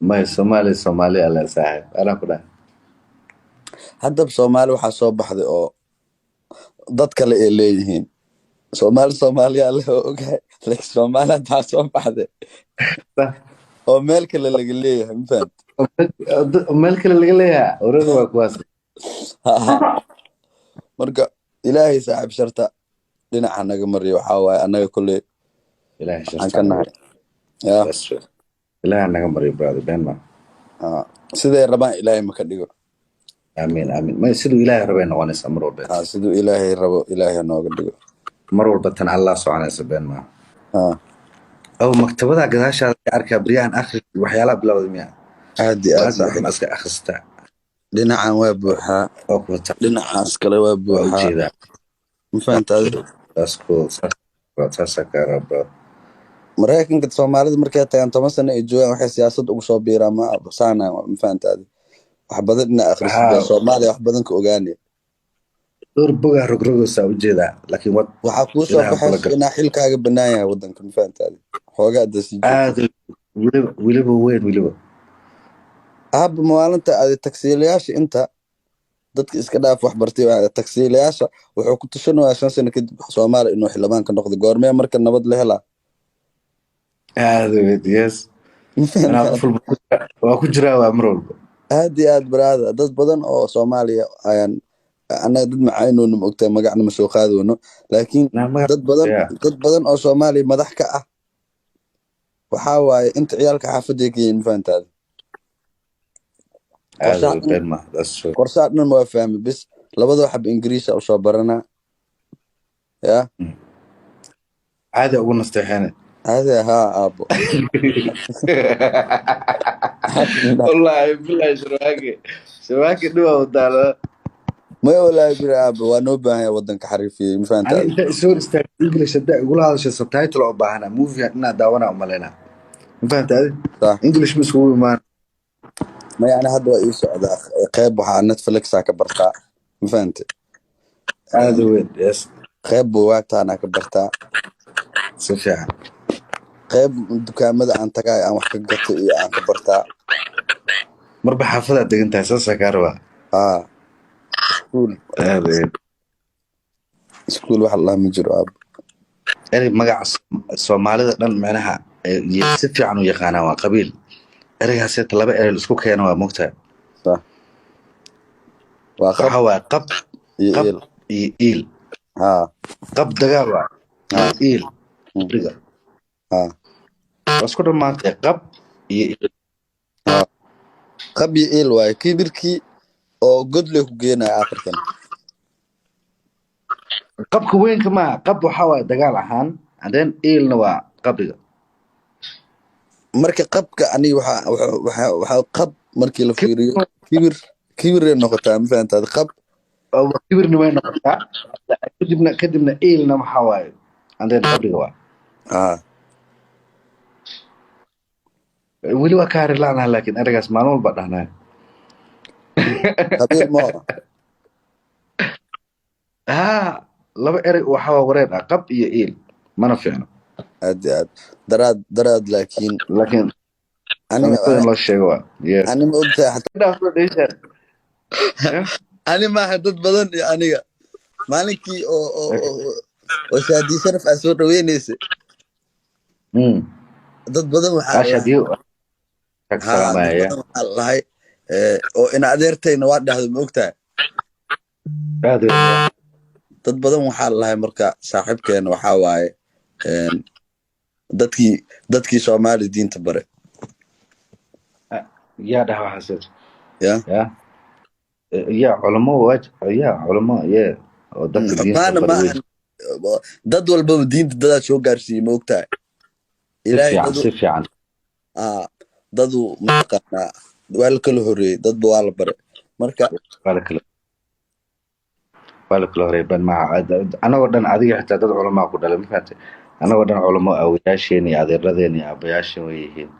May, Soomaali Soomaali alla saaxiib anaa ku dhahay. Haddaba Soomaali waxaa soo baxday oo dad kale ay leeyihiin Soomaali Soomaaliyaa leh oo ogahay, laakiin Soomaali hadda waxaa soo baxday oo meel kale laga leeyahay, ma fahamti? Meel kale laga leeyahay orada waa kuwaas. Marka Ilaahay, saaxiib, sharta dhinaca naga mariyo. Waxaa waaye annaga kolley Ilaahay waxaan sharta ka nahay ya. That's true. Ilaahay naga mariyo, brother, been ma. Ah, siday rabaan Ilaahay maka dhigo. Amiin, amiin. May, siduu Ilaahay rabay noqonaysaa mar walba. Ah, siduu Ilaahay rabo Ilaahay nooga dhigo. Mar walba tan Allah soconaysa, been ma. Ah. Oh, maktabada gadaashaada ka arkaa baryahan akhri waxyaalaha bilowda miya? Aad iyo aad. Aad saaxiib. Ma iska akhristaa? Dhinacan waa buuxaa. Oo ku wata. Dhinacaas kale waa Waa buuxaa. Ujeedaa. Ma fahanta adiga? That's cool. Saasaa kaa raba, bro. Maraykanka Soomaalida markay tagaan, 10 sano ay joogaan, waxay siyaasad ugu soo biiraan ma saana, ma fahanta adi? Wax badan ina akhrisid baa. Soomaaliya wax badan ka ogaanaya. Dhowr bogaa rogrogaysaa ujeedaa, laakiin wad Waxaa kuu soo Ilaaha kula baxayso gal. inaa xilkaaga bannaan yahay waddanka, ma fahanta adi? Xoogaa hadda sii joogto. Aad weliba, weliba weyn weliba. Aaba, maalinta adi tagsiilayaasha inta dadka iska dhaaf wax bartay, tagsiilayaasha wuxuu ku tushanayaa 5 sano kadib Soomaaliya inuu xildhibaan ka noqdo. Goormee marka nabad la helaa? Aad weyn, yes. Ma Anaa fahanta? Qof walba waa ku jiraa, waa mar walba. Aad iyo aad, brother. Dad badan oo Soomaaliya ayaan annaga dad macaynoono, ma ogtahay, magacna ma soo qaadoono, laakiin Naa magac dad badan dad badan oo Soomaaliya madax ka ah waxaa waaye inta ciyaalka xaafadday ka yihiin, ma fahantaada? Aad Qorshaha weyn, dhan been ma, that's true. Qorshaha dhan waa fahmay bis, labada xab Ingiriisa usoo baranaa ya. Caadi ugu nasteexeene. Caadi ahaa, aabo. Wallaahi billahi, Sharmaake, Sharmaake dhiba wadaala. Maya, walaahi biri, aabo, waa noo baahan yahay waddanka xariifiyey, ma Ani fahantaada? Inta isoo hor istaagay English haddaa igula hadashay, subtitle oo baahana movie inaad daawanaa umalaynaa, ma fahanta adi? Sax. English ma iskugu imaan. Maya, ani hadda waa ii socdaa. Qeyb waxaa Netflixa ka bartaa, ma fahante? Aada weyn, yes. Qeyb buugaagtaanaa ka bartaa. Si fiican. Qeyb dukaamada aan tagay aan wax ka gato iyo aan ka bartaa. Marba xaafadaad degan tahay, saasaa kaa rabaa. Haa, iskuul. Aada weyn. Iskuul wax la ma jiro, aabo. Erey magaca Soomaalida dhan micnaha si fiican u yaqaanaa waa qabiil. Ereygaaseta laba erey la isku keeno waa, mogtahay? Sax, waa qab. Waxa waaye qab. Iyo qab iil. Iyo iil. Haa. Qab dagaal waa haa iyo iil qabriga. Waa isku dhammaantay, qab iyo iil. Haa, qab iyo iil waaye, kibirkii oo godle ku geenaya aakhirkan. Qabka weynka maaha. Qab waxa waaye dagaal ahaan, and then iilna waa qabriga. Marka qabka aniga waxa qab markii la fiiriyo kibir, kibiray noqotaa, ma fahantaad? Qab. Oo kibirna way noqotaa, kadibna iilna waxa waaye and then qabriga waa. Weli waa ka hari la'naha, laakiin ereygaas maalin walba dhahnaa. Qabiil ma. Haa, laba erey waxa waa wareer ah, qab iyo iil, mana fiicno. Aad iyo aad, daraad daraad, laakiin laakiin aniga sida in loo sheego waa, yes. Ani ma ogtahay xataa Dhaafo dheeshaan. Yeah. Ani maaha, dad badan iyo aniga maalinkii oo Shaadi Sharaf aa soo dhaweynaysa, dad badan waxaa Ashadiyo kag haa, dad salaamaya. badan waxaa lahay oo ina adeertayna waa dhahdo, ma ogtahay? Aad weyn. Dad badan waxaa lahay marka saaxiibkeena waxaa waaye dadkii Soomaali diinta bare. Yaa dhaha waxaas? Ya. Ya ya, culamo waa ya culamo ye oo dadka diinta xumaana bare ma wey. Ahan, dad walbaba diinta dadaa soo gaarsiiyey, ma ogtahay? Si Ilaahay fiican. Dadu Si fiican. Dadu mataqaanaa waa la kala horeeyey, dadba waa la bare marka. Waa la kala horeeyay ban maca anagoo dhan, adiga xitaa dad culamaa ku dhalay, ma fahamtay? Anagoo dhan culamo awoyaasheen iyo adeeradeen iyo aabayaasheen way yihiin.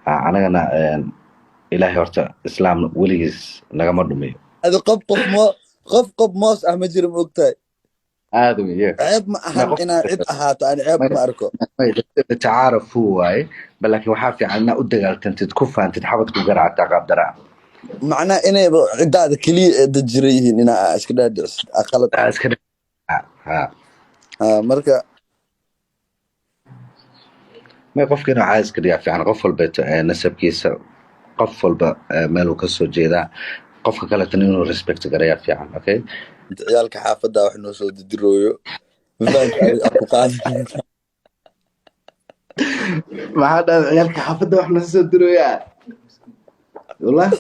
Anagana Ilaahay horta Islaam weligiis nagama dhumiyo. Adi qof qof mo qof qof moos ah ma jiro, ma ogtahay? Aad wey, yeah. Ceeb ma Ma ahan qof inaa cid ahaato, ani ceeb uma arko. Tacaarafu waaye ba, laakiin waxaa fiican inaa u dagaaltantid, ku faantid, xabad ku garaactaa qaabdaraa. Macnaha inayba ciddaada keliya ee dad jira yihiin inaa iska dhaadhicisid aqalad. Iska ha. Marka May, qofka inuu caadi iska dhigaa fiican. Qof walbeeto nasabkiisa, qof walba meeluu kasoo jeedaa, qofka kaletana inuu respect garayaa fiican, okay? Ciyaalka xaafadda wax noo soo didirooyo, mafahanka adiga ku qaadanayna. Maxaa dhahay? Ciyaalka xaafadda wax noo soo dirooyaa, wallah.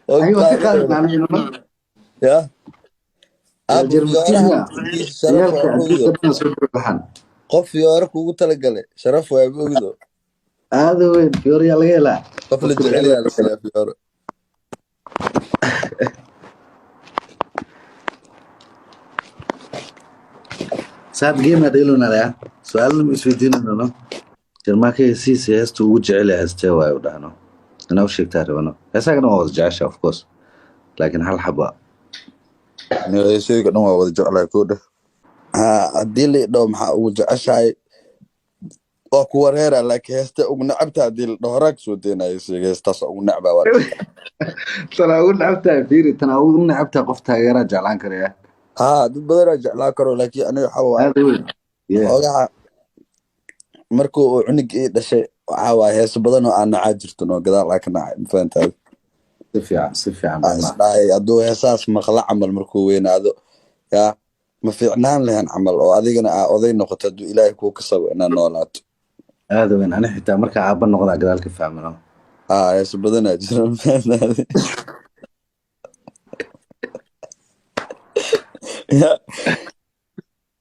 Waa ku Ayaga waa ka qaadi qaadanayna. Macnaheedu Ya aabo, Jermasiina. Fiyoораha sharaf Ciyaalka waa, ma adduunka ogdo. Dhan soo diro baxan. Qof fiyoore kugu talagalay sharaf waa, ma ogdo. Aada weyn, fiyooryaa laga helaa. Qof la qofka jecel jecel yaa la siiyaa fiyoore. Saad game dheelonalaya, su-aalna ma isweydiinayno. Jermaakay siisa heesta ugu jecel yahay heestee waayo u dhahno, inaa u sheegtaa rabano. Heesagana waa wada jecesha, of course, laakiin hal xaba. Heesooyinka dhan waa wada jeclahay, koo dheh. Ha, haddii la idhaho maxaa ugu jeceshahay, waa ku wareera, laakiin heeste ugu nacabta haddii la dhaho, horaa kasoo deenayo sheega, heestaas ugu nacbaa waa. Tanaa ugu necabtahay, fiiri, tanaa ugu necabtahay, qof taageeraa jeclaan karaya. Haa, dad badanaa jeclaa karo, laakiin aniga waxa waaye Aada weyn, yeah. xoogaha markuu uu cunug ii dhashay, waxaa waaye heeso badan oo aan nacaa jirto noo gadaal aa ka nacay, ma fahantahay? Si fiican, si fiican. Aa isdhahay hadduu heesaas maqla camal markuu weynaado, yaa ma fiicnaan lahayn camal oo adigana aa oday noqoto, hadduu Ilaahay kuu kasabo inaad noolaato. Aada weyn, ani xitaa markaa aabba noqdaa gadaal ka fahmano. Haa, heeso badanaa jira, ma fahantahay? Ya.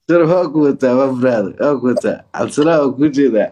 Sharaf waa ku wataa, ma brother, waa ku wataa, Cabdisalaa waa ku jeedaa.